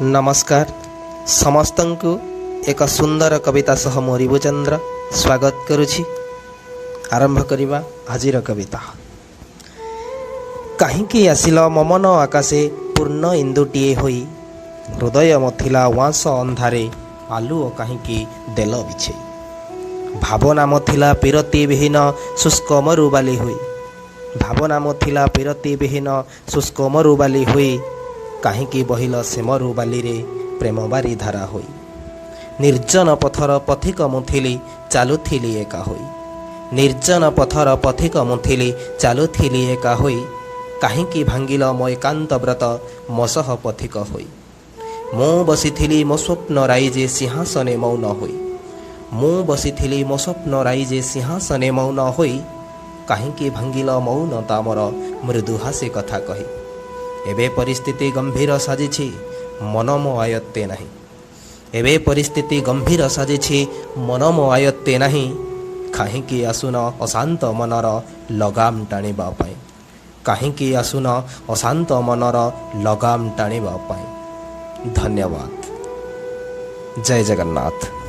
ନମସ୍କାର ସମସ୍ତଙ୍କୁ। ଏକ ସୁନ୍ଦର କବିତା ସହ ମୁଁ ରିବୁଚନ୍ଦ୍ର ସ୍ୱାଗତ କରୁଛି। ଆରମ୍ଭ କରିବା ଆଜିର କବିତା। କାହିଁକି ଆସିଲ ମୋ ମନ ଆକାଶେ ପୂର୍ଣ୍ଣ ଇନ୍ଦୁଟିଏ ହୋଇ? ହୃଦୟ ମଥିଲା ଉଆଁସ ଅନ୍ଧାରେ ଆଲୁଅ କାହିଁକି ଦେଲ ବିଛେଇ? ଭାବନା ଥିଲା ପୀରତି ବିହୀନ ଶୁଷ୍କ ମରୁବାଲି ହୋଇ, ଭାବନା ଥିଲା ପୀରତି ବିହୀନ ଶୁଷ୍କ ମରୁବାଲି ହୋଇ, କାହିଁକି ବହିଲ ସେ ମରୁବାଲିରେ ପ୍ରେମ ବାରି ଧାରା ହୋଇ? ନିର୍ଜନ ପଥର ପଥିକ ମୁଁ ଥିଲି, ଚାଲୁଥିଲି ଏକା ହୋଇ, ନିର୍ଜନ ପଥର ପଥିକ ମୁଁ ଥିଲି, ଚାଲୁଥିଲି ଏକା ହୋଇ, କାହିଁକି ଭାଙ୍ଗିଲ ମୋ ଏକାନ୍ତ ବ୍ରତ ମୋ ସହ ପଥିକ ହୋଇ? ମୁଁ ବସିଥିଲି ମୋ ସ୍ୱପ୍ନ ରାଇଜେ ସିଂହାସନେ ମୌନ ହୋଇ, ମୁଁ ବସିଥିଲି ମୋ ସ୍ୱପ୍ନ ରାଇଜେ ସିଂହାସନେ ମୌନ ହୋଇ, କାହିଁକି ଭାଙ୍ଗିଲ ମୌନତା ମୋର ମୃଦୁ ହାସି କଥା କହି? ଏବେ ପରିସ୍ଥିତି ଗମ୍ଭୀର ସାଜିଛି, ମନ ମୋ ଆୟତ୍ତେ ନାହିଁ। ଏବେ ପରିସ୍ଥିତି ଗମ୍ଭୀର ସାଜିଛି, ମନ ମୋ ଆୟତ୍ତେ ନାହିଁ। କାହିଁକି ଆସୁନ ଅଶାନ୍ତ ମନର ଲଗାମ ଟାଣିବା ପାଇଁ? କାହିଁକି ଆସୁନ ଅଶାନ୍ତ ମନର ଲଗାମ ଟାଣିବା ପାଇଁ? ଧନ୍ୟବାଦ। ଜୟ ଜଗନ୍ନାଥ।